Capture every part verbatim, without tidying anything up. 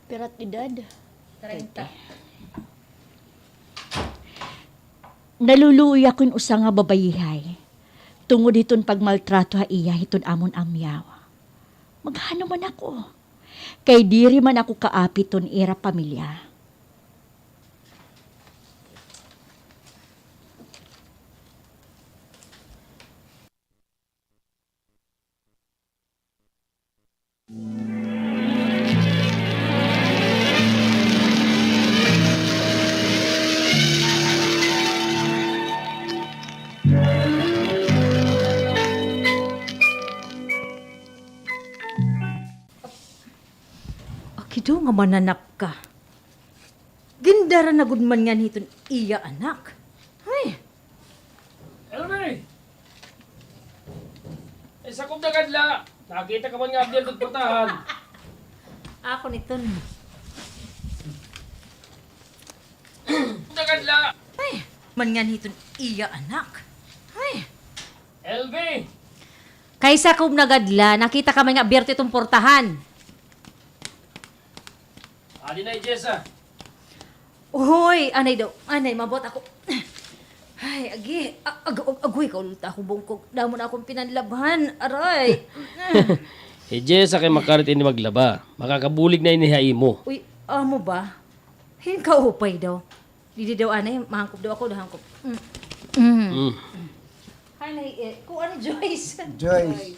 Pira it edad? Treinta. Naluluoy ako hin usa nga babayihay tungod hiton pagmaltrato ha iya hiton amon amyaw. Maghano man ako, kay diri man ako kaapit hiton ira pamilya. Aki daw nga mananap ka. Gindara na gud man nganhi hiton iya anak. Ay. Elvie! Ay, sakob na gad la. Nakita ka man nga abyan hit portahan. Ako niton. Sakob na gad la. Ay, man nganhi hiton iya anak. Ay. Elvie! Kay sakob na gad la, nakita ka man nga abyan hiton portahan. Adi na hi Jessa. Uy, anay daw. Anay, mabuhat ako. Ay, agi. A-, ag-, ag-, agoy, kaulta ako bungkog. Damo na akon pinanlabhan. Aray. Hi Jessa kay makarit ini maglaba. Makakabulig na ini ha imo. Uy, amo ba? Hin kaupay daw. Didi daw anay, mahangkop daw ako, dahangkop. Mm. Mm. Mm. Hi, Nay, eh, kuan, Joyce. Joyce. Joyce.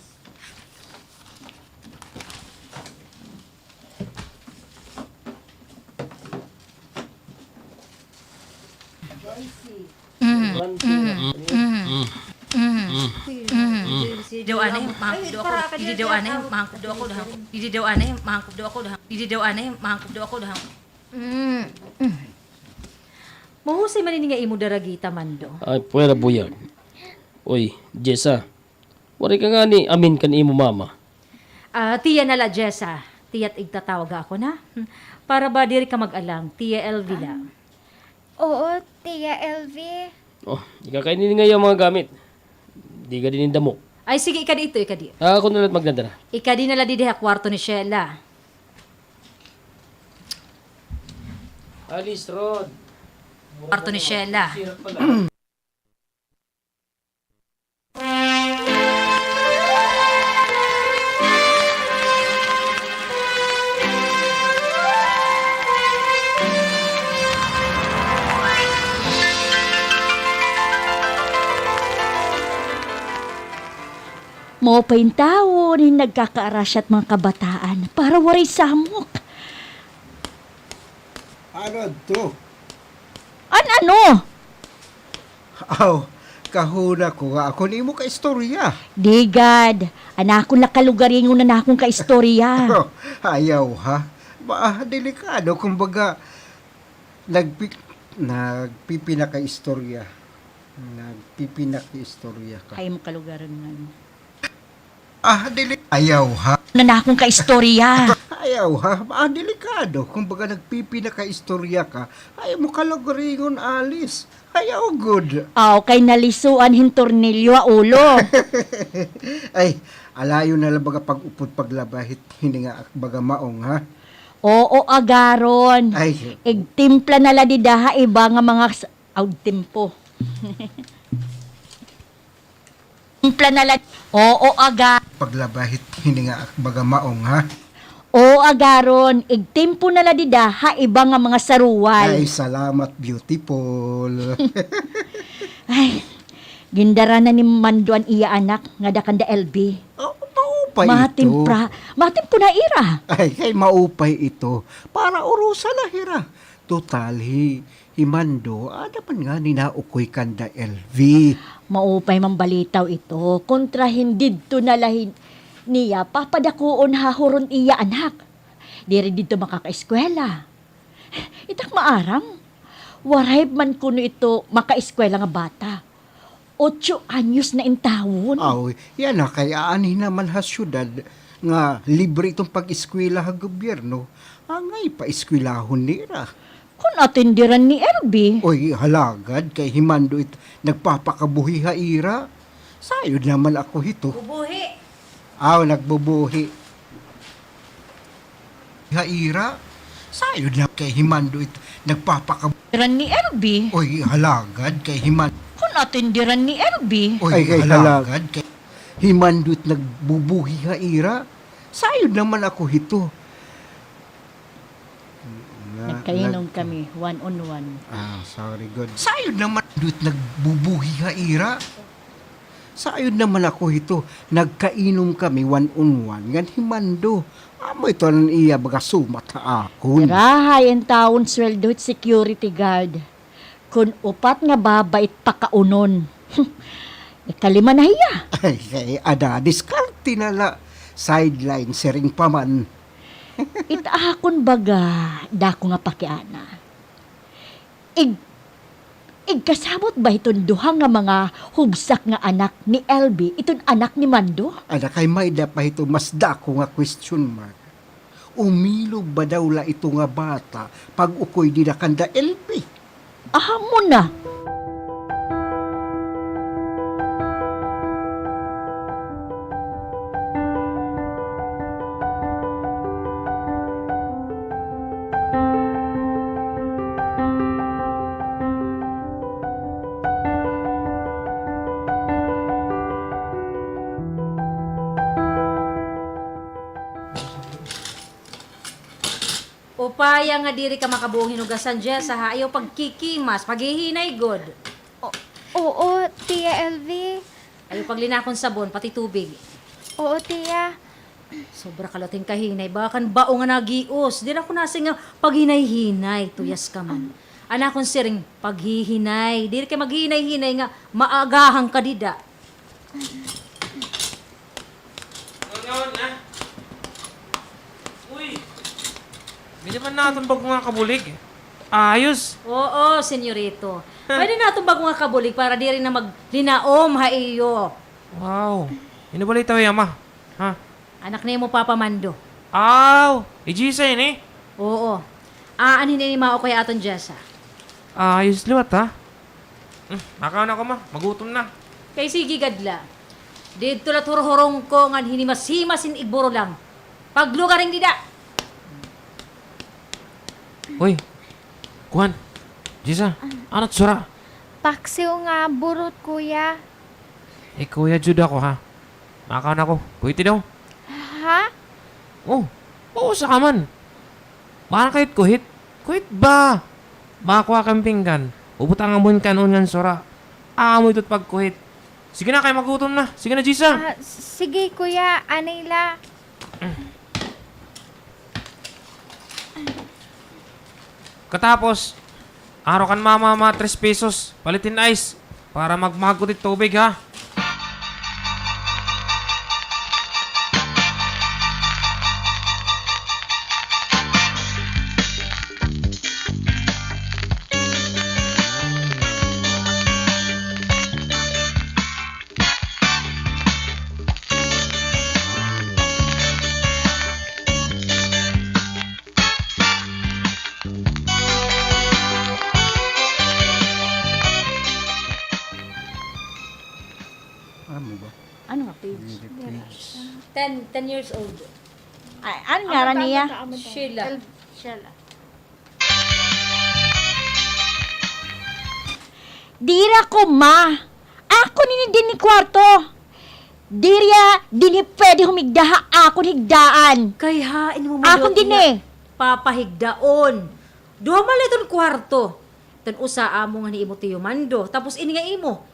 Mm. Mm. Mm. Mm. Didi daw anay, mahangkop daw ako, dahangkop. Didi daw anay, mahangkop daw ako, dahangkop. Didi daw anay, mahangkop daw ako, dahangkop. Didi daw anay, mahangkop daw ako, dahangkop. Mm. Mm. Mahusay man ini nga imo daragita, Mando. Ay, puwera buyag. Uy, Jessa, waray ka ngani amin kan imo mama? Ah, Tia na la, Jessa. Tiya't igtatawag ako na. Para ba diri ka mag-alang, Tia Elvie la. Ah. Oo, Tia Elvie. Oh, ikakain ini nga iya mga gamit. Di ka din damok. Ay, sige, ikadi ito, ikadi. Ah, ako na la it magdadara. Ikadi na la didi ha kwarto ni Sheila. Alis, Rod. Kwarto ni Sheila. Sirap pala. Maupay intawon hin nagkakaarasya it mga kabataan para waray samok. Ano adto? An ano? Aw, kahuna ko nga ako an imo kaistorya. Di gad, an akon la kalugaringon an akon kaistorya. Ayaw, ha? Ba, delikado, kumbaga, nagpi-, nagpipinakaistorya. Nagpipinakaistorya ka. Ay, mo kalugaringon. Ah, dili-, ayaw, ha? An akon kaistorya. Ayaw, ha? Ah, delikado. Kumbaga, nagpipinakaistorya ka. Ay, mo kalugaringon, Alice. Ayaw gud. Aw, kay nalisuan hin tornilyo ha ulo. Ay, alayon na la baga pag-upod paglaba hit hini nga baga maong, ha? Oo, agaron. Ay. Igtimpla na la dida ha iba nga mga s-, aw, timpo. Timpla na la. Oo, aga. Paglaba hit hini nga baga maong, ha? Oo, agaron. Igtimpo na la dida ha iba nga mga saruwal. Ay, salamat, beautiful. Ay, gindara na ni Mando an iya anak ngada kanda Elvie. Oh, maupay ito. Matimpra-, matimpo na ira. Ay, kay maupay ito. Para urusa la hira. Total, hi Hi Mando, ada man ngani naukoy kanda Elvie. Maupay man balitaw ito, kontra hin didto na la hin-, niya papadakuon ha huron iya anak. Diri didto makakaeskwela. Itak maaram, waray man kuno ito makaeskwela nga bata. Otso anyos na intawon. Aw, yana kay aanhi naman ha syudad nga libre iton pag-eskwela ha gobyerno, angay paeskwelahon nira. Kon atenderan ni Elvie. Oy, halagad kay hi Mando it nagpapakabuhi ha ira. Sayod naman ako hito. Bubuhi. Aw, nagbubuhi. Ha ira, Sayod na kay hi Mando it nagpapaka-, Diran ni Elby. Oy, halagad kay hi Man-, Kun atindiran ni Elby. Oy, ay, kay halagad kay hi Mando it nagbubuhi ha ira. Sayod naman ako hito. Na-, Nagkainom nag- kami, one on one. Ah, sorry, good. Sayod naman, Mando it nagbubuhi ha ira. Sayod naman ako hito, nagkainom kami one on one ngan hi Mando. Amo ito an iya baga sumat ha akon. Irahay intawon sweldo hit security guard. Kun upat nga baba it pakaunon. Ikalima na hiya. Ay, kay ada, diskarte na la. Sideline, siring pa man. It akon baga, dako nga pakiana. Ig-, igkasabot ba hiton duha nga mga hubsak nga anak ni Elby, iton anak ni Mando? Ada kay may-ada pa hito mas dako nga question mark. Umilo ba daw la ito nga bata pag-ukoy dida kanda Elby? Amo na. Upaya nga diri ka makabuong hinugasan, Jessa, ha? Ayaw pagkikimas, paghihinay gud. O-, oo, Tia Elvie. Ayaw paglinakon sabon, pati tubig. Oo, Tia. Sobra ka la it hin kahinay, baga kan bao nga nagios. Diri ako nasiring nga paghinay-hinay, tuyas ka man. An akon siring, paghihinay. Diri kay maghinay-hinay nga maagahan ka dida. Uy! Pwede man naton bag-o nga kabulig? Ayos! Oo, senyorito. Pwede naton bag-o nga kabulig para diri na maglinaom ha iyo. Wow! Hin-o bala ito, Yama? Ha? Anak na imo Papa Mando. Aw! Hi Jessa ini? Oo. Aanhin ini maukoy ha aton Jessa. Ayos liwat, ha? Hmm, makaon ako, ma. Magutom na. Kay sige gad la. Didto la it hurhurong ko ngan hinimas-himas hin igburulang. Paglugaring dida. Uy, kuan. Jessa, ano it sura? Paksiw nga burot, kuya. Eh, Kuya Jude ako, ha? Makaon ako. Kuhiti daw. Ha? Oh, pausa ka man. Para kay kuhit. Kuhit ba? Makuha ka hin pinggan. Bubutangan mo hin kan-on ngan sura. Amo ito it pagkuhit. Sige na, kay magutom na. Sige na, Jessa. Ah, s-, sige, kuya. Anay la. Katapos, aro kan mama mga tres pesos, palit hin ice, para magmahagkot it tubig, ha? Amo ba? Ano nga page? Hindi page. Ten, ten years old. Ay, ano ngaran niya? Sheila. Sheila. Diri ako, ma. Akon ini dinhi kwarto. Diri dinhi pwede humigda ha akon higdaan. Kay hain mo man liwat dinhi papahigdaon? Duha man la iton kwarto. Iton usa amo ngan hi imo Tiyo Mando. Tapos ini nga imo.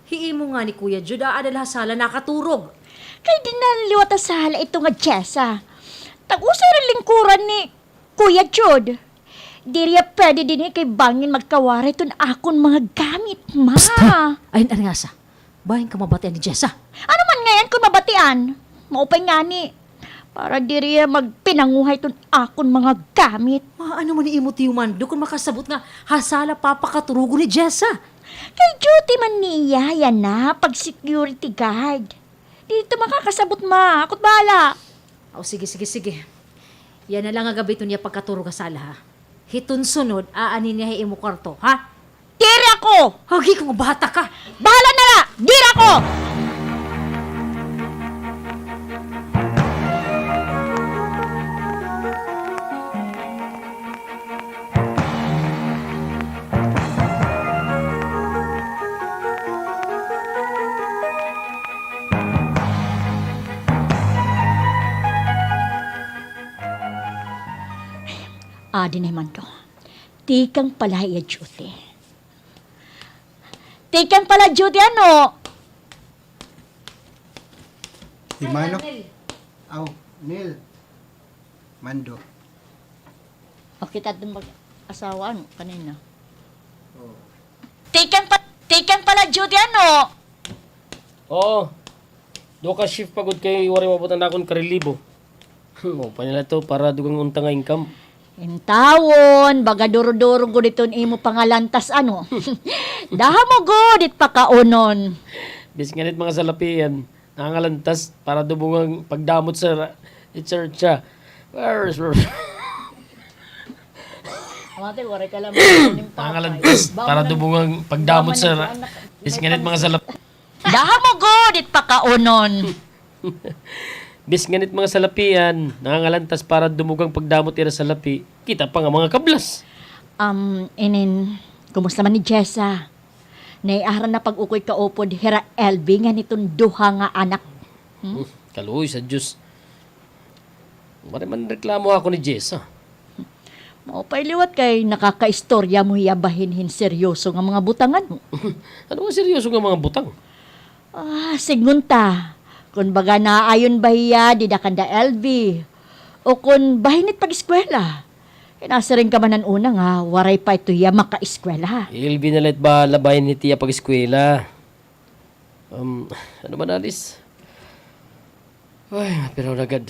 Hi imo ngan ni Kuya Jude, aada la ha sala nakaturog. Kay dinhi la liwat ha sala ito nga Jessa. Tag-usa la lingkuran ni Kuya Jude, diri pwede dinhi kay bangin magkawaray iton akon mga gamit, ma. Psst! Ay, Arngasa, bangin ka mabatian ni Jessa. Ano man ngay-an kon mabatian? Maupay ngani. Para diri magpinanguha iton akon mga gamit. Ma, ano man ni imo Tiyo Mando kon makasabot nga ha sala papakaturugon ni Jessa? Kay duty man niya yana, pag-security guard. Diri ito makakasabot, ma. Ako it bahala. O, sige, sige, sige. Yana la nga gab-i iton iya pagkaturog ha sala, ha? Hiton sunod, aanhin niya ha imo kwarto, ha? Diri ako! Agi ka nga bata ka! Bahala na la! Diri ako! Adi na hi Mando. Tikang pala iya duty. Tikang pala duty, ano? Hi Mano. Aw, Nel. Mando. O, kita adto mag-asawa, ano, kanina. Oo. Tikang pa-, tikang pala duty, ano? Oo. Duha ka shift pa gud kay waray maabot an akon karelibo. Maupay na la ito para dugang unta nga income. Intawon, baga duro-duro gud iton imo pangalantas, ano? Daha mo gud it pakaunon. Bis nganit mga salapian. Nangangalantas para dubong an pagdamot sa ra-, church, ah. Amati, waray ka la makuha nin papay. Nangangalantas para dubong an pagdamot sa ra-, bis nganit mga salap-, Daha mo gud it pakaunon. Bis nganit mga salapian, nangangalantas para dumog an pagdamot ira salapi. Kita pa nga mga kablas. Um, inin, kumusta man ni Jessa? Naiaharan na pag-ukoy kaupod hira L V ngan hiton duha nga anak. Hmm? Hmm, kaluoy sa Diyos. Waray man reklamo ako ni Jessa. Maupay liwat kay nakakaistorya mo hiya bahin hin seryoso nga mga butang, ano? Ano nga seryoso nga mga butang? Ah, sidngon ta. Kon baga naayon ba hiya dida kanda L V? O kon bahin it pag-eskwela? Kay nasiring ka man han una nga waray pa ito hiya makaeskwela. Hi L V na la it bahala bahin hit iya pag-eskwela. Um, ano man, Alice? Ay, mapiraw na gad.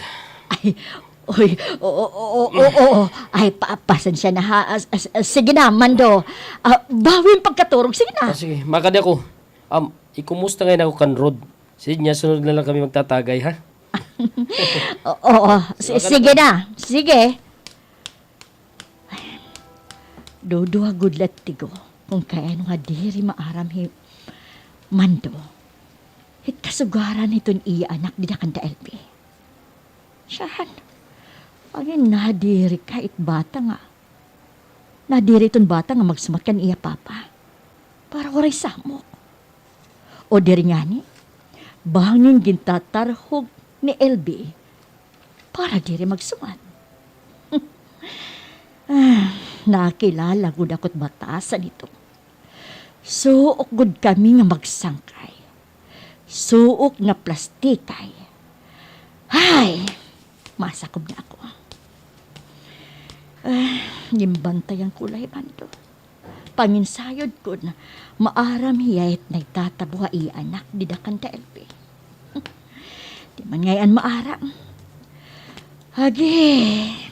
Ay, oy, oo, oo, oo, oo. Ay, pa-, pasensya na ha. Ah, s-, ah, s-, ah, sige na, Mando. Ah, bawi an pagkaturog, sige na. Ah, sige, makadi ako. Um, ikumusta ngay-an ako kan Rod? Sige, sunod na la kami magtatagay, ha? Oo, oo. Si-, sige na, sige. Duduha gud la it tigo kon kay ano nga diri maaram hi Mando hit kasugaran hiton iya anak dida kanda L V. Siyahan, bangin nadiri ka it bata nga, nadiri iton bata nga magsumat kan iya papa para waray samok. O diri ngani, bangin gintatarhog ni L V para diri magsumat. Ah, nakilala gud ako it batasan ito. Suok gud kami nga magsangkay. Suok nga plastikay. Hay, masakob na ako. Ah, ginbantayan ko la hi Mando. Panginsayod kon maaram hiya it nagtatabo ha iya anak dida kanda L V. Di man ngay-an maaram. Agi,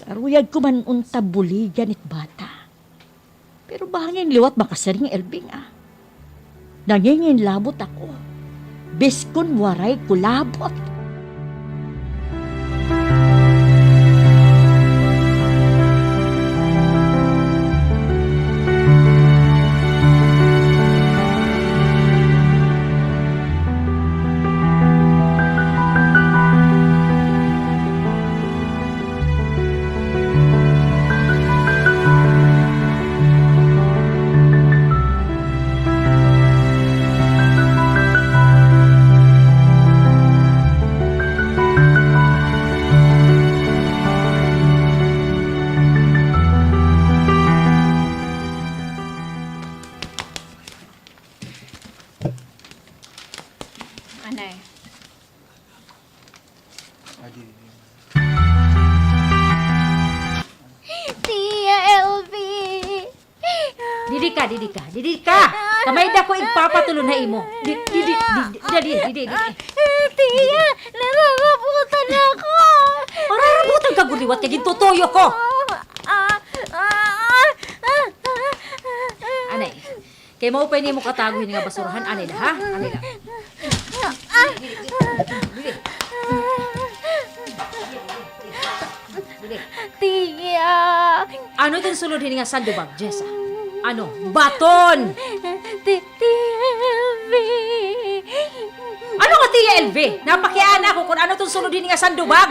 saruyag ko man unta buligan it bata. Pero bangin liwat makasiring L V nga nanginginlabot ako. Biskon waray ko labot. Anay. Tia L V. Didi ka, didi ka, didi ka. Kay may-ada ko igpapatulon ha imo. Di, didi, didi, didi, didi, didi. Tia, nararabutan ako. Mararabutan ka gud liwat kay gintutuyo ko. Anay. Kay maupay nimo katago hini nga basurahan, anay la, ha? Anay la. Dili, dili, dili. Dili. Tia. Ano iton sulod hini nga sandubag, Jessa? Ano? Baton! Ti-, Tia L V. Ano nga Tia L V? Napakiana ako kon ano iton sulod hini nga sandubag.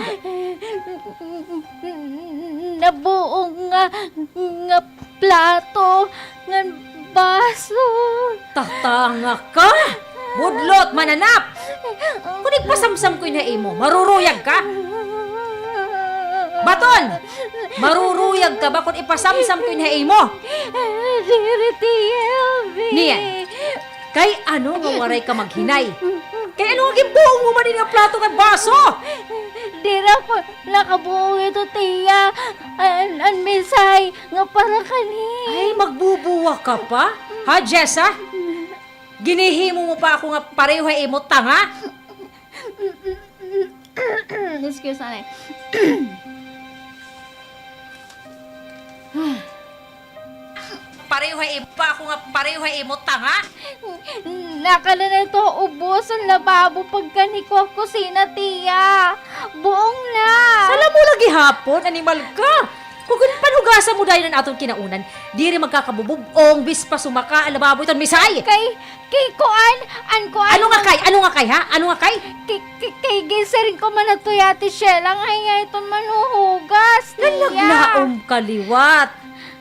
Nabuong nga, nga plato ngan baso. Tatanga ka! Budlot, mananap! Kon igpasamsam ko ini ha imo, maruruyag ka! Baton! Maruruyag ka ba kon ipasamsam ko ini ha imo? Diri, Tia Elvie. Niyan, kay ano nga waray ka maghinay? Kay ano nga ginbuong mo man ini nga plato kay baso? Diri ako nakabuong ito, Tia. An, an mensahe nga para kani. Ay, magbubuwa ka pa? Ha, Jessa? Ginhihimo mo pa ako nga pareho ha imo tanga? Excuse, anay. Pareho ha imo pa ako nga pareho ha imo tanga? Nakada na ito ubos an lababo pagkanhi ko ha kusina, Tia. Buong na. Sala mo la gihapon, animal ka. Kun ginpanhugasan mo dayon an aton kinaunan, diri magkakabubub-ong bis pa sumaka an lababo iton, Misay. Kay, kay kuan, an kuan. Ano nga kay? Ano nga kay, ha? Ano nga kay? Kay, kay, kay ginsiring ko man adto hi Ate Shella nga hiya iton manhuhugas, Tia. Nalaglaom ka liwat.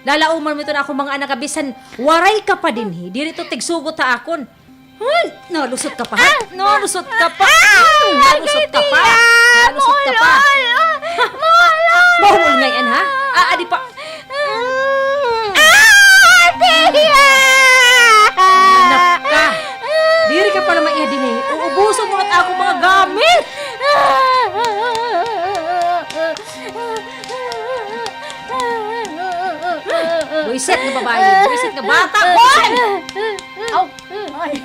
Lalauman mo iton akon mga anak nga bisan waray ka pa dinhi, diri ito tigsugot ha akon. Hmm, nalusot ka pa, ha? Ah! Nalusot ka pa. Ah! Hmm, nalusot ka pa. Ate Tia! Nalusot ka pa. Maulol! Maulol! Maulol ngay-an, ha? Ah, adi pa. Mm. Ah, Tia! Anak ka. Diri ka pa la maiha dinhi. Uubuson mo an akon mga gamit. Buwisit nga babaye, buwisit nga bata. Hoy! Aw! Ay.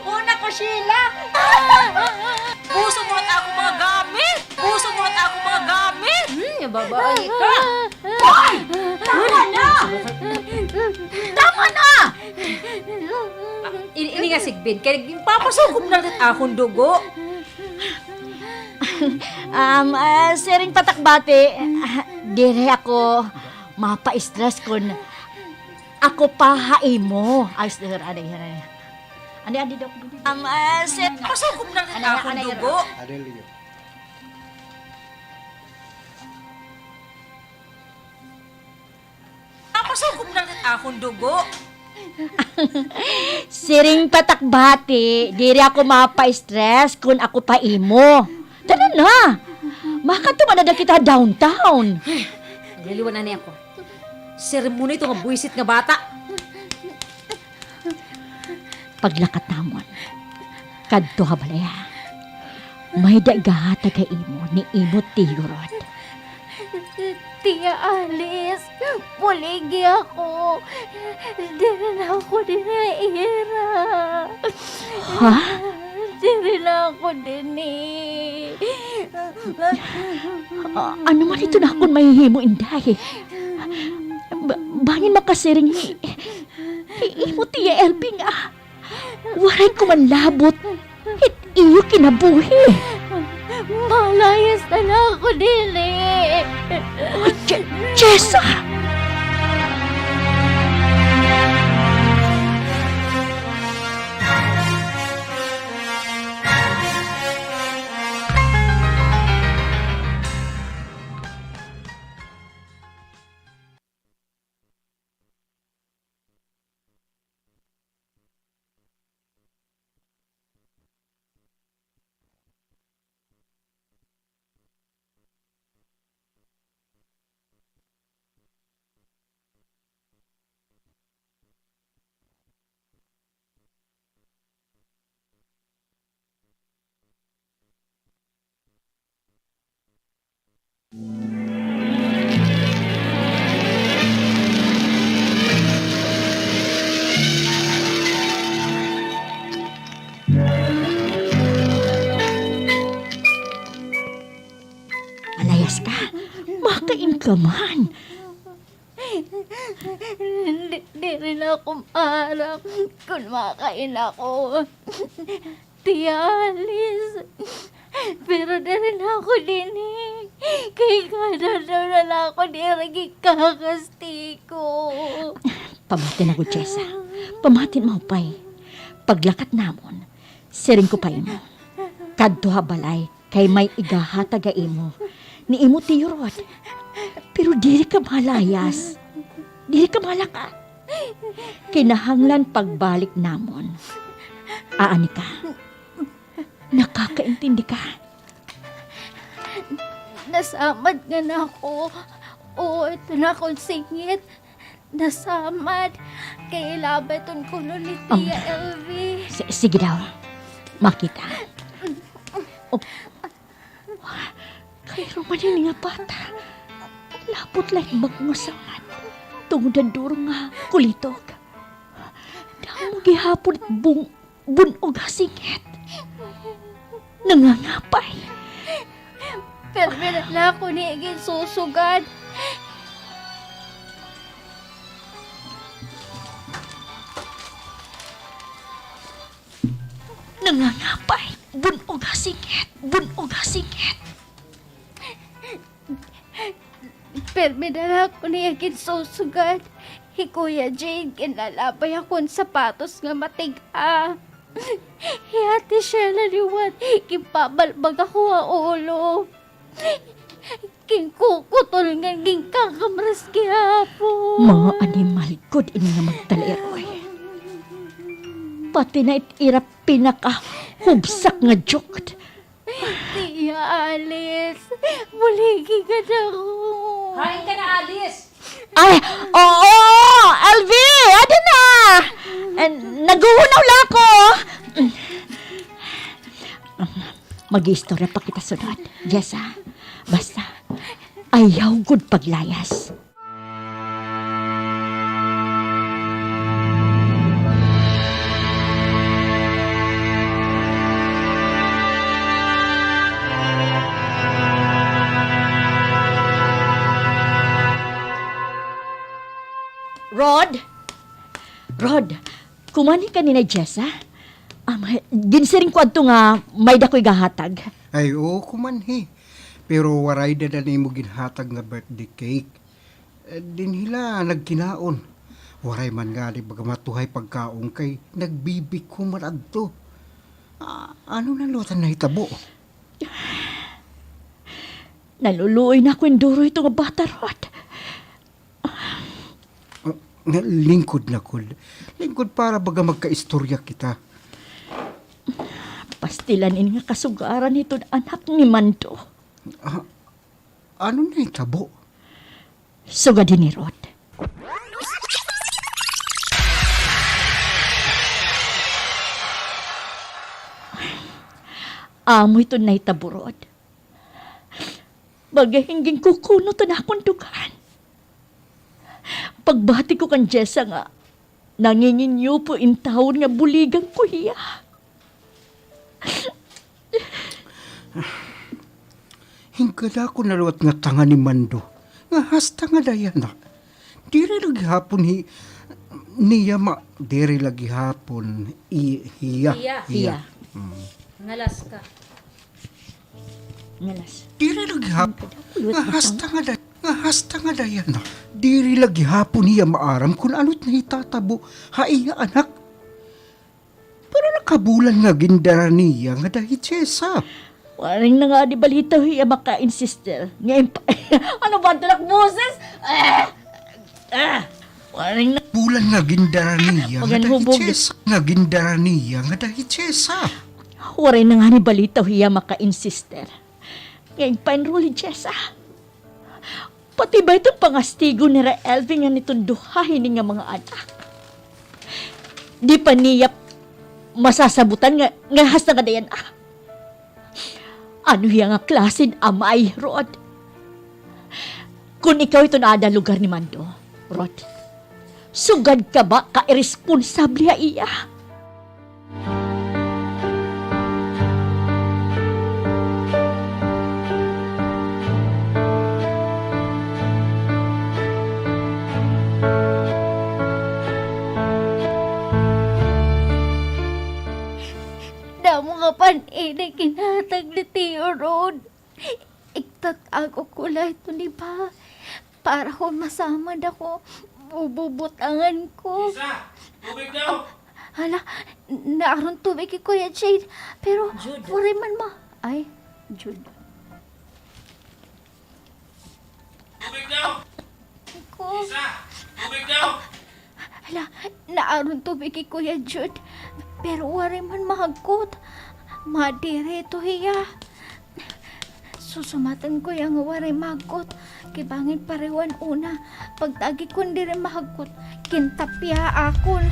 Una ko, Sheila. Buso mo at ako mga gamit. Buso mo at ako mga gamit. Hmm, nga babae ka. Hoy! Tama na! Tama na! Ah, ini, ini nga sigbin, kay ginpapasukob na la it akon dugo. Um, ah, siring pa it ak bati, ah, diri ako mapa-stress kon ako pa ha imo. Ay, sir, ano, ano, ano? Ano, ano daw? Um, ah, sir. Pasukop na rin akong dugo. Napasukop na rin akong dugo. Siring pa it ak bati, diri ako mapa-stress kon ako pa imo. Tara na. Makadto man na kita downtown. Ay, nagaliwan na niya ako. Sermon ito nga buwisit nga bata. Paglakat namon kadto ha balay, ha? May-ada igahatag ha imo ni imo tiyo Rod. Tia Alice, buligi ako. Diri na ako dinhi ha ira. Ha? Diri na ako dinhi. Ah, ano man ito nga akon mahihimo, Inday? Ba-, bangin makasiring hi, hi imo Tia Elvie nga waray ko man labot hit iyo kinabuhi. Malayas na la ako dinhi. Che-, Chesa! Malayas ka? Makain ka man. Di-, diri na ako maaram kon makain ako, Tia Alice. Pero diri na ako dinhi. Kay kada adlaw na la ako diri gikakastigo. Pamati na gud, Chesa. Pamati na maupay. Paglakat namon, siring ko pa imo. Kadto ha balay. Kay may igahatag ha imo ni imo tiyo Rod. Pero diri ka malayas. Diri ka malakat. Kinahanglan pagbalik namon. Aani ka? Nakakaintindi ka? Nasamad ngani ako. Oo, ito na akon singit. Nasamad. Kay ilabay iton kuno ni Tia Elvie. Si-, sige daw. Makita. Oh. Kay Roman ini nga bata. Lapot la it bag-o nga sangad. Tungod han duro nga kulitog. Damo gihapon it bung-, bun-og ha singit. Nangangapay. Pirmi na la ako niya ginsusugad. Nangangapay. Bun-og ha singit. Bun-og ha singit. Pirmi na la ako niya ginsusugad. Hi Kuya Jade, ginlalabay ako hin sapatos nga matig-a. Hi Ate Sheila liwat, ginpabalbag ako ha ulo. Ginkukutol ngan ginkakamras gihapon. Mga animal gud ini nga magtaliroy. Pati na it ira pinakahubsak nga jukot. Tia Alice, buligi ka na ako. Hain ka na, Alice? Ay, oo, Elvie, adi na. Eh, naghuhunaw la ako. Mag-iistorya pa kita sunod, Jessa. Basta, ayaw gud paglayas. Rod? Rod, kumanhi ka ni Jessa? Am, ginsiring ko adto nga may-ada ko igahatag. Ay, oo, kumanhi. Pero waray dada nimo ginhatag nga birthday cake. Eh, dinhi la nagkinaon. Waray man ngani baga matuhay pagkaon kay nagbibikhom man adto. Ah, ano na liwat an nahitabo? Naluluoy na ako hin duro hito nga bata, Rod. Ah, lingkod na, Kol. Lingkod para baga magkaistorya kita. Pastilan ini nga kasugaran hiton anak ni Mando. Ah, ano nahitabo? Sugad hini, Rod. Amo iton nahitabo, Rod. Baga hin ginkukunot an akon dughan. Pagbati ko kan Jessa nga nanginginyupo in taon nga buligan ko hiya. Hingkada ko na liwat nga tanga ni Mando. Nga hasta ngada yana. Diri la gihapon hi-, niya ma-, diri la gihapon hi-, hiya. Hiya. Hiya. Mm. Ngalas ka. Ngalas. Diri la gihapon. Nga hasta ngada, nga hasta ngada yana. Diri la gihapon hiya maaram kon ano it nahitatabo ha iya anak. Pero nakabulan nga gindara niya ngada hi Jessa. Waray na ngani balita hiya makain, sister. Ngayon pa, ano ba an tulak boses? Ah! Ah! Waray na. Bulan nga gindara niya ngada hi Jessa. Nga gindara niya ngada hi Jessa. Waray na ngani balita hiya makain, sister. Ngayon pa enroll hi Jessa. Pati ba iton pangastigo nira Elvie ngan iton duha hini nga mga anak? Di pa niya masasabutan nga, nga hasta ngada yana. Ano hiya nga klase hin amay, Rod? Kon ikaw iton aada ha lugar ni Mando, Rod, sugad ka ba ka iresponsable ha iya? Damo nga pan-init ginhatag ni Tio Rod. Igtatago ko la ito ni ba. Para kon masamad ako, bubutangan ko. Lisa! Tubig daw! Hala, naaron tubig hi Kuya Jade. Pero, Jude. Waray man ma-, ay, Jude. Tubig daw! Ko. Lisa! Tubig daw! Hala, naaron tubig hi Kuya Jude. Pero waray man mahagkot. Madiri ito hiya. Susumatan ko iya nga waray mahagkot. Kay bangin pareho an una. Pagtagi kon diri mahagkot, kintapya akon.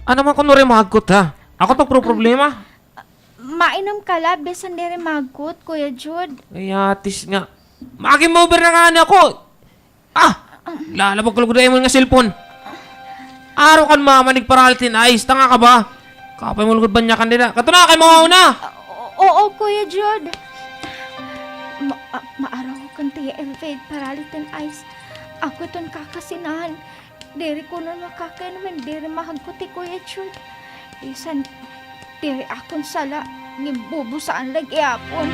Ano man kon waray mahagkot, ha? Ako it magproproblema. Mainom ka la, bisan diri mahagkot, Kuya Jude. Ay, atis nga. Mag-game over na ngani ako. Ah! Lalabag ka lugod ha imo nga cellphone. Aro kan mama, nagparalit hin ice. Tanga ka ba? Kapay mo lugod banyakan dida. Kadto na, kay mauna. O-, oo, Kuya Jude. Ma-, a-, maaraw ko kan Tia Elvie, paralit hin ice. Ako iton kakasinahan. Diri kuno makakainom hin diri mahagkot hi Kuya Jude. Bisan diri akon sala, ginbubusaan la gihapon.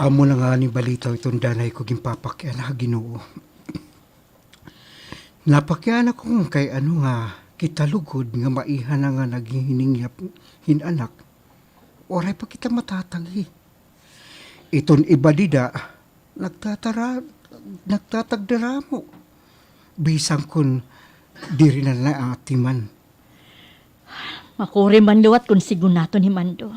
Amo la ngani balita iton danay ko ginpapakiana ha Ginoo. Napakiana ko kay ano nga kita lugod nga maiha na nga naghihiningyap hin anak, waray pa kita matatanggi. Iton iba dida, nagtatara-, nagtatagdaramo. Bisan kon diri na naatiman. Makuri man liwat kon sidngon naton hi Mando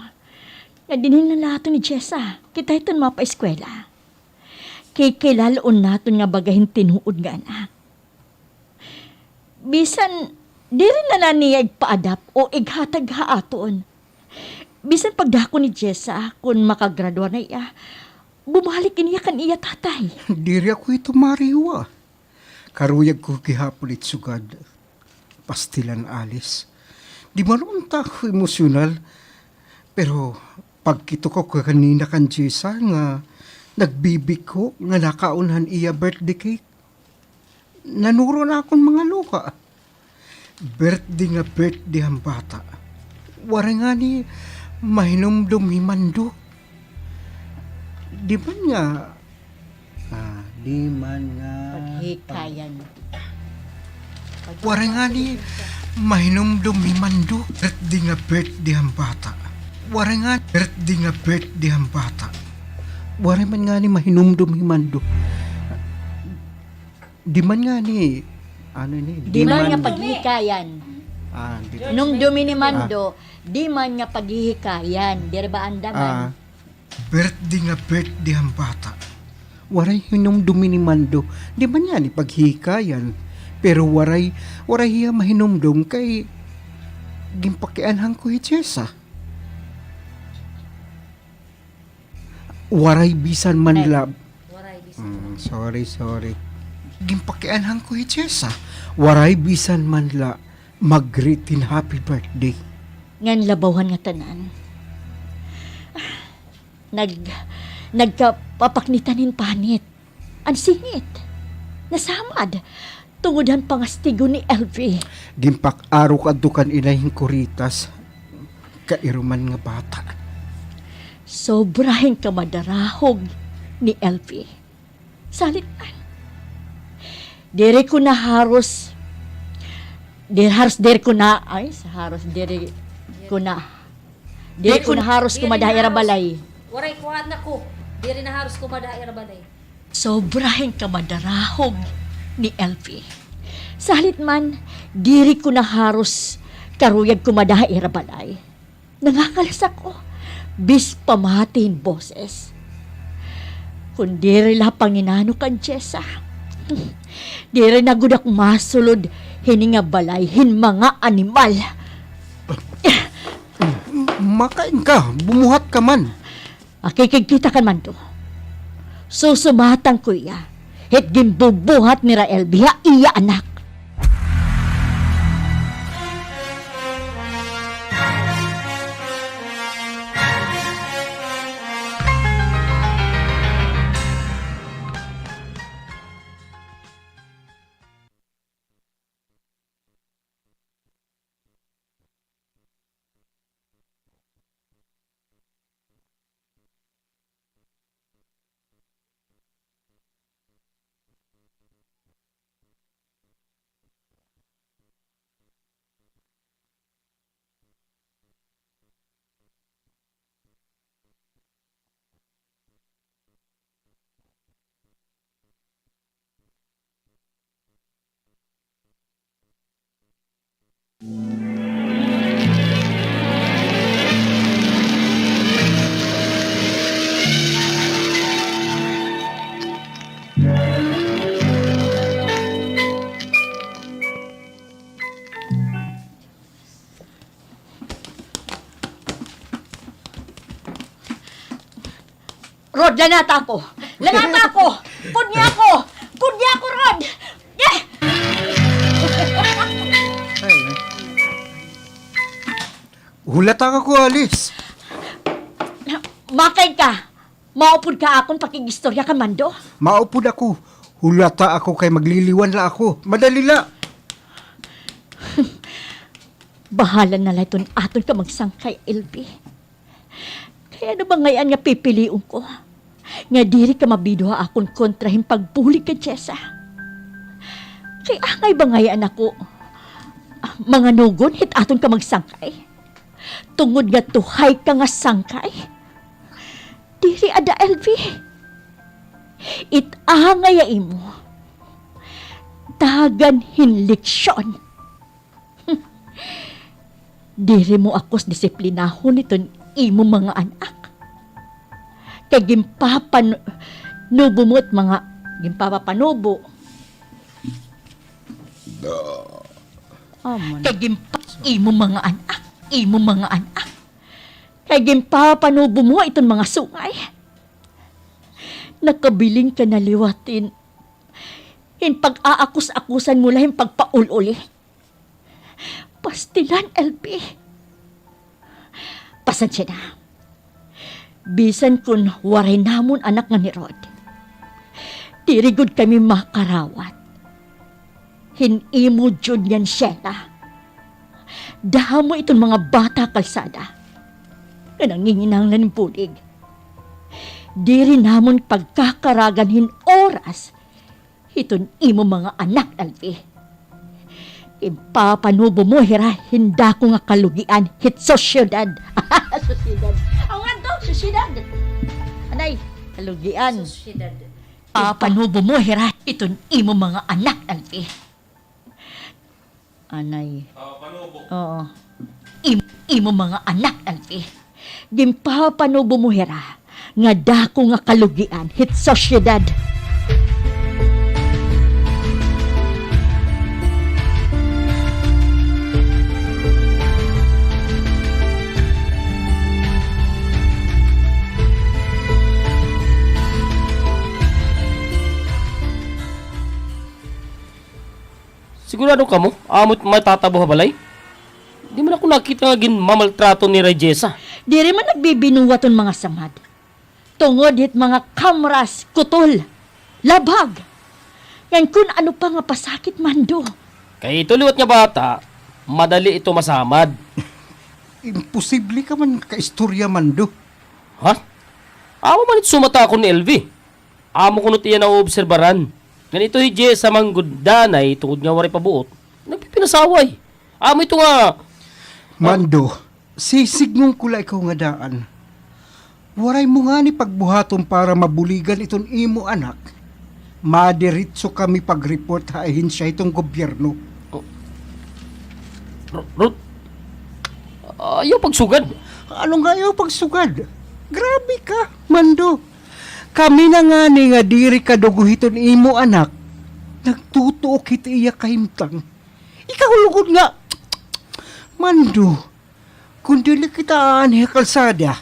nga dinhi na la aton hi Jessa, kita iton mapaeskwela. Kikilal-on naton nga baga hin tinuod nga anak. Bisan diri na la niya igpa-adopt o ighatag ha aton. Bisan pagdako ni Jessa, kon makagradua na iya, bumalik ini iya kan iya tatay. Diri ako ito mariwa. Karuyag ko gihapon it sugad. Pastilan, Alice. Di man unta ako emosyonal, pero pagkita ko kanina kan Jessa nga nagbibiko nga nakaon han iya birthday cake, nanuro na akon mga luha. Birthday nga birthday han bata. Waray ngani mahinumdom hi Mando. Di man nga, ah, di man nga paghikayan. Waray ngani mahinumdom hi Mando. Birthday nga birthday han bata. Waray nga birthday nga birthday han bata. Waray man ngani mahinumdom hi Mando. Di man ngani, ano ini? Di man nga paghihikayan. Ah, di man. Numdomi ni Mando, di man nga paghihikayan. Diri ba, anda man? Ah, birthday nga birthday han bata. Waray hinumdomi ni Mando. Di man ngani paghihikayan. Pero waray, waray hiya mahinumdom kay ginpakianhan ko hi Jessa. Waray bisan man la. Waray bisan. Mm, sorry, sorry. Ginpakianhan ko hi Jessa. Waray bisan man la mag-greet hin happy birthday. Ngan labaw han ngatanan. Nag-, nagkapapaknitan hin panit. An singit, nasamad, tungod han pangastigo ni Elvie. Ginpak-arok adto kan inay hin kuritas, kairuman nga bata. Sobra hin kamadarahog ni Elvie. Salit man. Diri ko na haros, diri haros, diri ko na, ay, sa haros, diri ko na, diri ko na haros kumada ha ira balay. Waray kuan ako. Diri na haros kumada ha ira balay. Sobra hin kamadarahog ni Elvie. Salit man, diri ko na haros karuyag kumada ha ira balay. Nangangalas ako, bis pamati hin boses. Kon diri la panginano kan Jessa, diri na gud ako masulod hini nga balay hin mga animal. Makain ka, bumuhat ka man. Makikigkita ka man to. Susumatan ko iya hit ginbubuhat nira Elvie ha iya anak. Rod, lanata ako! Lanata ako! Pudya ako! Pudya ako, Rod! Eh! Ay, hulata ka ko, Alice. Makay ka! Maupod ka akon pakig-istorya kan Mando? Maupod ako. Hulata ako kay magliliwan la ako. Madali la. Bahala na la iton aton kamagsangkay, Elvi. Kay ano ba ngay-an nga pipilion ko? Nga diri ka mabido ha akon kontra hin pagbulig kan Jessa. Kay angay ba ngay-an ako manganugon hit aton kamagsangkay? Tungod nga tuhay ka nga sangkay? Diri ada, Elvi. It angay ha imo, tagan hin leksyon. Diri mo ako disiplinahon iton imo mga anak. Kay ginpapanubo mo it mga, ginpapapanubo. Kay ginpa-, imo mga anak, imo mga anak. Kay ginpapanubo mo iton mga sungay. Nakabilin ka na liwat hin, hin pag-aakus-akusan mo la hin pagpaul-uli. Pastilan, Elvi. Pasensya na. Bisan kon waray namon anak nga ni Rod, diri gud kami makarawat hin imo Jun ngan Shena. Damo iton mga bata ha kalsada nga nanginginahanglan hin bulig. Diri namon pagkakaragan hin oras hiton imo mga anak, Elvi. Ginpapanubo mo hira hin dako nga kalugian hit sosyedad. Sosyedad. Aw, ngadto, sosyedad. Anay, kalugian. Sosyedad. Papanubo mo hira hiton imo mga anak, Elvi. Anay. Papanubo. Oo. Im-, imo mga anak, Elvi. Ginpapanubo mo hira nga dako nga kalugian hit sosyedad. Sigurado kamo, amo it matatabo ha balay? Di man ako nakita nga ginmamaltrato ni Rey Jessa. Diri man nagbibinuwat an mga samad. Tungod hit mga kamras, kutol, labag. Ngan kun ano pa nga pasakit, Mando. Kay ito liwat nga bata, madali ito masamad. Imposible ka man kaistorya, Mando. Ha? Amo man it sumata ako ni Elvi. Amo kuno it iya naoobserbaran. Ngan ito hi Jessa man gud danay tungod nga waray pa buot. Nagpipinasaway. Amo ito nga, ah, Mando, sisidngon ko la ikaw nga daan. Waray mo ngani pagbuhaton para mabuligan iton imo anak. Madiretso kami pag-report ha ahensya hiton gobyerno. Oh. Ro-, Rod, ayaw pagsugad. Ano nga ayaw pagsugad? Grabe ka, Mando. Kami na ngani nga diri kadugo hiton imo anak, nagtutuok hit iya kahimtang. Ikaw lugod nga, Mando, kon diri kita aanhi ha kalsada,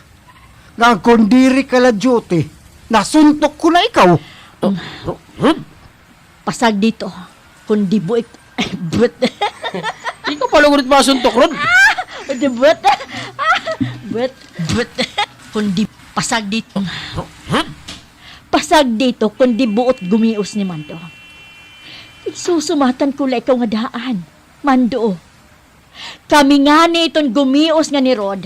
nga kon diri ka la duty, nasuntok ko na ikaw. Ro-, Ro-, Rod? Pasagdi ito, kon di buot, ay, buot. Ikaw pa lugod it masuntok, Rod. Ah, di buot. Ah, buot, buot. Kon di, pasagdi ito. Ro-, Rod? Pasagdi ito, kon di buot gumios ni Mando. Isusumatan ko la ikaw nga daan, Mando. Kami ngani iton gumios nga ni Rod,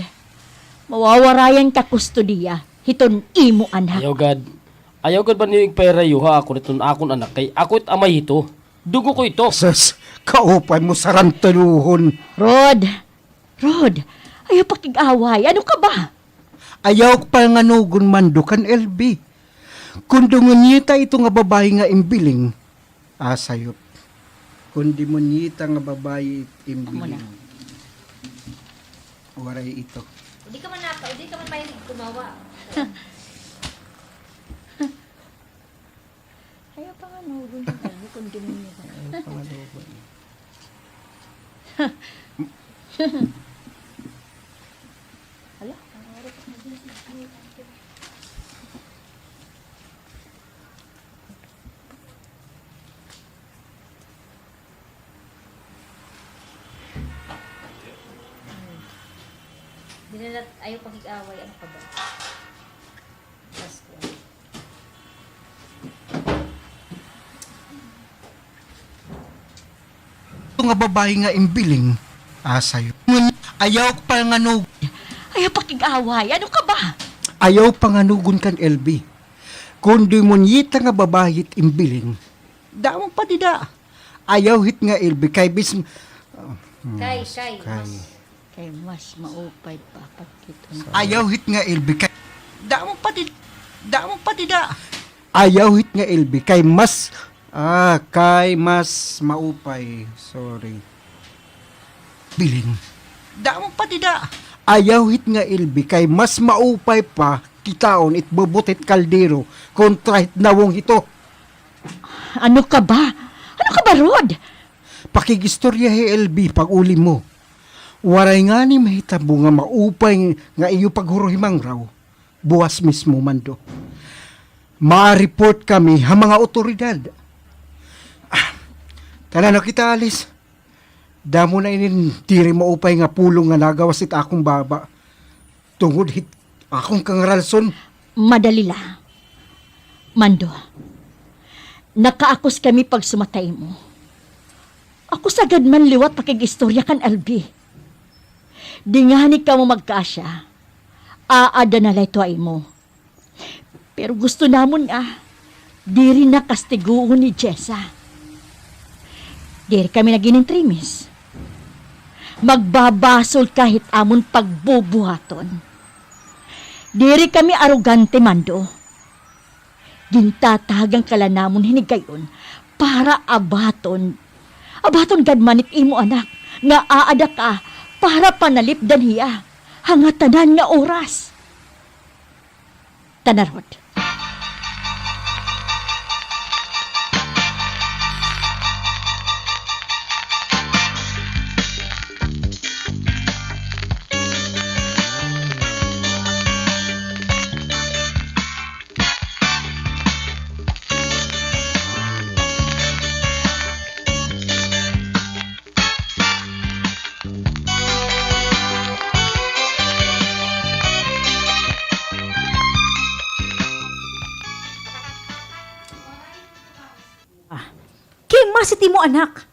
mawawarayan ka kustodiya hiton imo anak. Ayaw gad. Ayaw gad ba niyo igpairayo ha akon iton akon anak, kay ako it amay hito. Dugo ko ito. Sus, kaupay mo sarantaduhon. Rod, Rod, ayaw pakig-away. Ano ka ba? Ayaw panganugon, Mando, kan Elvi. Kon demonyita ito nga babaye nga imbiling, ah, sayop. Kon demonyita nga babaye it imbiling. Amo na. Waray ito. Hindi ka man napa-, hindi ka man mahilig kumawa. Ayaw panganugon kan Elvie, kon di mo niya. Ayaw panganugon. Hala, Dili na, ayaw pakig-away, ano ka ba? Pasko. Ito nga babayi nga imbiling, asayo. Ayaw panganog. Ayaw pakig-away, ano ka ba? Ayaw panganugon kan Elvie. Kon di mo nita nga babayi it imbiling, damo pa dida. Ayaw hit nga Elvie, kay bis-, ah, hmm, kay, kay, kay. Mas Kay mas maupay pa pagkit-on. Ayaw hit nga Elvie kay damo pa di, damo pa dida. Ayaw hit nga Elvie kay mas, ah, kay mas maupay. Sorry. Biling. Damo pa dida. Ayaw hit nga Elvie kay mas maupay pa kitaon it bubot hit kaldero kontra hit nawong hito. Ano ka ba? Ano ka ba, Rod? Pakig-istorya hi Elvie pag-uli mo. Waray ngani mahitabo nga maupay nga iyo paghuro hi Mangraw. Buwas mismo, Mando. Ma-report kami ha mga awtoridad. Ah, tana na kita, alis. Damo na inin diri maupay nga pulong nga nagawas hit akon baba. Tungod hit akon kangralson. Madali la. Mando, nakaakos kami pagsumat ha imo. Ako sagad man liwat pakig-istorya kan Elvie. Di ngani kamo magkaasya, aada na la ito ha imo. Pero gusto namon nga diri na kastiguhon ni Jessa. Diri kami nag-inintrimis. Magbabasol ka hit amon pagbubuhaton. Diri kami arogante, Mando. Gintatagan ka la namon hini gayon para abaton. Abaton gad man it imo anak nga aada ka para panalipdan hiya ha ngatanan nga oras. Tana rod. Ah, kimas it imo anak.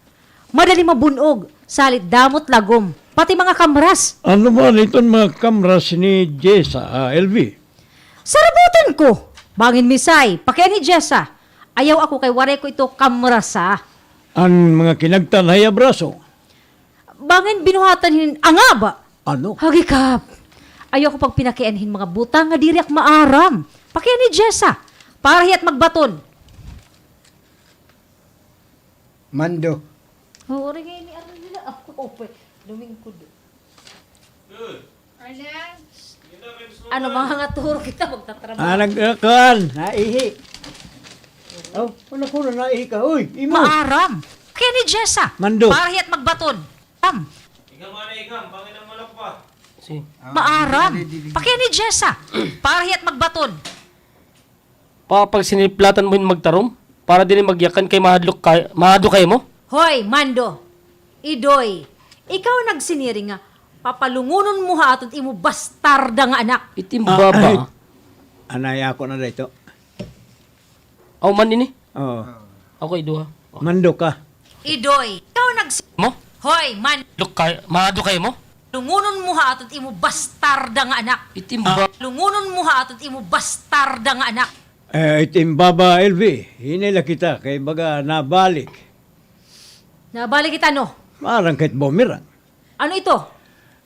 Madali mabun-og, salit damo it lagom, pati mga kamras. Ano man iton mga kamras ni Jessa, ah, Elvie? Sarabutan ko, bangin misay, pakian hi Jessa. Ayaw ako kay waray ko ito kamrasa. An mga kinagtan ha iya braso. Bangin binuhatan hin angaba. Ano? Hagikap. Ayaw ko pagpinakian hin mga butang nga diri ak maaram. Pakian hi Jessa. Para hiya't magbaton. Mando. Oo, rin ngayon ni Arnel nila. Ako, ope. Lumingkod. Ano, mga nga turo kita, magtatrabaho. Ah, nag-, ah, kuan, naihi. Oh, ano ko na naihi ka? Uy, imo. Maaram. Kaya ni Jessa. Mando. Para hiya't magbaton. Am. Ikam, ano, ikam? Pangin ang manok pa. Si. Maaram. Pakian hi Jessa. Para hiya't magbaton. Pa, pagsinilplatan mo hin magtarom, para diri magyakan kay mahadlok kay, mahadlok kay mo? Hoy, Mando! Idoy, ikaw nagsiniri nga papalungunon mo ha aton imo bastarda nga anak. Itim baba. Ah, ay. Anay ako na dito. Aw man ini? Oo. Ako iduha. Mando ka. Idoy, ikaw nags-, Mo? Hoy, man. Dukay, mahadlok kay mo? Lungunon mo ha aton imo bastarda nga anak. Itim ba? Lungunon mo ha aton imo bastarda nga anak. Eh, itim baba, Elvie. Hinay la kita kay baga nabalik. Nabalik kita, no? Parang kahit boomerang. Ano ito?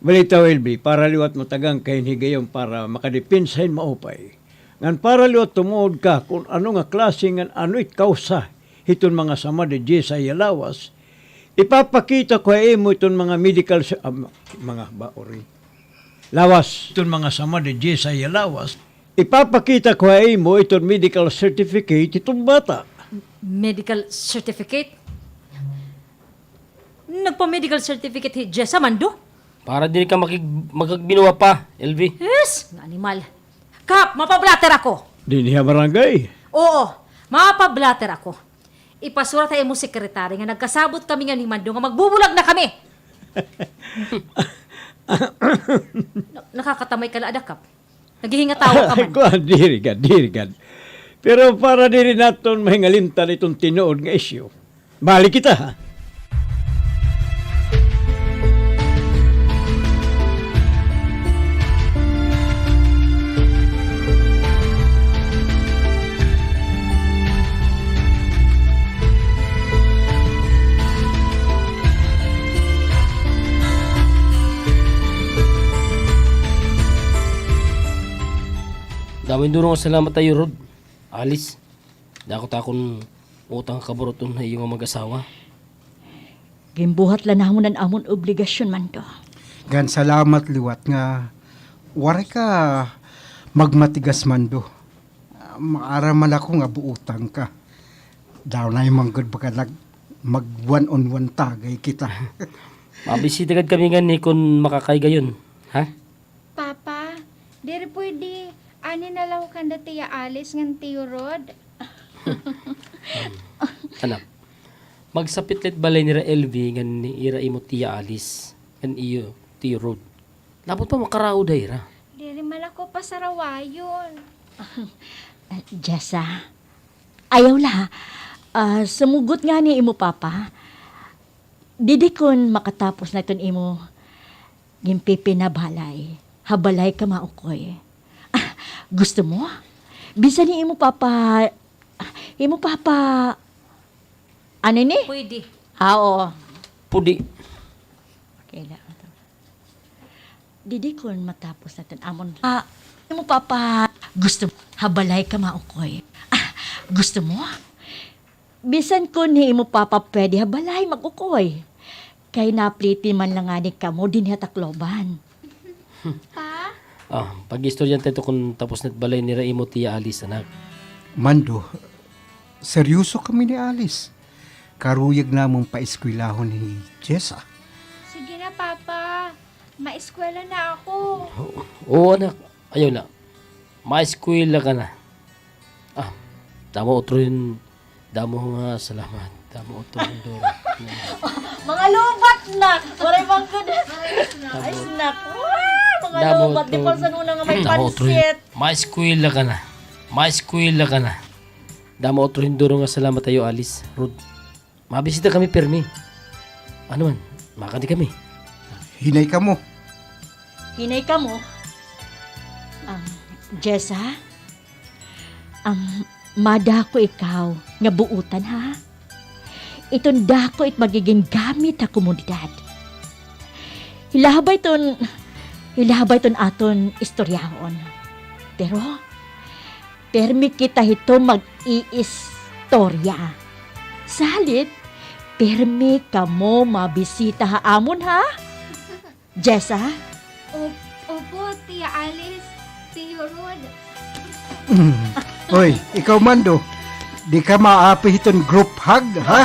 Balitaw, Elvie, para liwat mo tagan kay hin higayon para makadepensa hin maupay. Ngan para liwat tumuod ka kon ano nga klase ngan ano it kawsa hiton mga samad ni Jessa ha iya lawas, ipapakita ko ha imo iton mga medical se-, ah, ma-, mga baori. Lawas. Iton mga sama ni Jessa iya lawas. Ipapakita ko ha imo iton medical certificate iton bata. Medical certificate? Nagpa-medical certificate hi Jessa, Mando? Para diri ka makig-, makagbinuwa pa, L V. Yes, nga animal. Kap, mapa-blotter ako. Dinhi ha barangay? Oo, mapa-blotter ako. Ipasurat ha imo sekretary nga nagkasabot kami ngan ni Mando nga magbubulag na kami. Na-, nakakatamay ka la ada, Kap. Naghihingatawa ka man. Kuan, diri gad, diri gad. Pero para diri naton mahingalintan iton tinuod nga isyu, balik kita, ha? Damo hin duro nga salamat ha iyo, Rod. Alice, dako it akon utang ha kaburuton ha iyo nga mag-asawa. Ginbuhat la namon an amon obligasyon, Mando. Ngan salamat liwat nga waray ka magmatigas, Mando. Maaram man ako nga buotan ka. Daw na man gud baga nag-, mag-one on one tagay kita. Mabisita gad kami nganhi kon makakahigayon, ha? Papa, diri pwede, ani na la ho kanda Tia Alice ngan Tio Rod? Anak, magsapit la it balay nira L V ngan ni ira imo Tia Alice, ngan iyo Tio Rod. Labot pa makaraod ha ira. Diri man ako pasarawayon. Jessa, ayaw la. Ah, sumugot ngani imo papa. Didi kon makatapos na iton imo ginpipin na balay, ha balay ka maukoy. Ah, gusto mo? Bisan ni imo papa, imo papa, ano ini? Pwede. Ah, oo. Pwede. Okay lang. Didi kon matapos na iton amon. Ah, imo papa, gusto mo? Ha balay ka maukoy. Ah, gusto mo? Bisan kon hi imo papa pwede ha balay mag-ukoy. Kay napliti man la ngani kamo dinhi ha Tacloban. Pa? Ah, pag-istoryahan ta ito kon tapos na it balay nira imo Tia Alice, anak. Mando, seryoso kami ni Alice. Karuyag namon paeskwelahon hi Jessa. Sige na, Papa. Maeskwela na ako. Oo, anak. Ayaw na. Maeskwela ka na. Ah, damo utro hin, damo nga salamat. Damo utro hin duro. Mga lowbat na. Waray man gud. Ay, snack. Wow, mga lowbat. Di pa sa una nga may pansit. Maeskwela ka na. Maeskwela ka na. Damo utro hin duro nga salamat ha iyo, Alice, Rod. Mabisita kami pirmi. Ano man, makadi kami. Hinay kamo. Hinay kamo. Um, Jessa, um, madako ikaw nga buotan, ha? Iton dako it magigin gamit ha komunidad. Hilaba iton, hilaba iton aton istoryahon. Pero, pirmi kita hito mag-iistorya. Salit, pirmi kamo mabisita ha amon, ha? Jessa? Op-, opo, Tia Alice, Tio Rod. Mm. Oy, ikaw, Mando, di ka maapi hiton group hug, ha?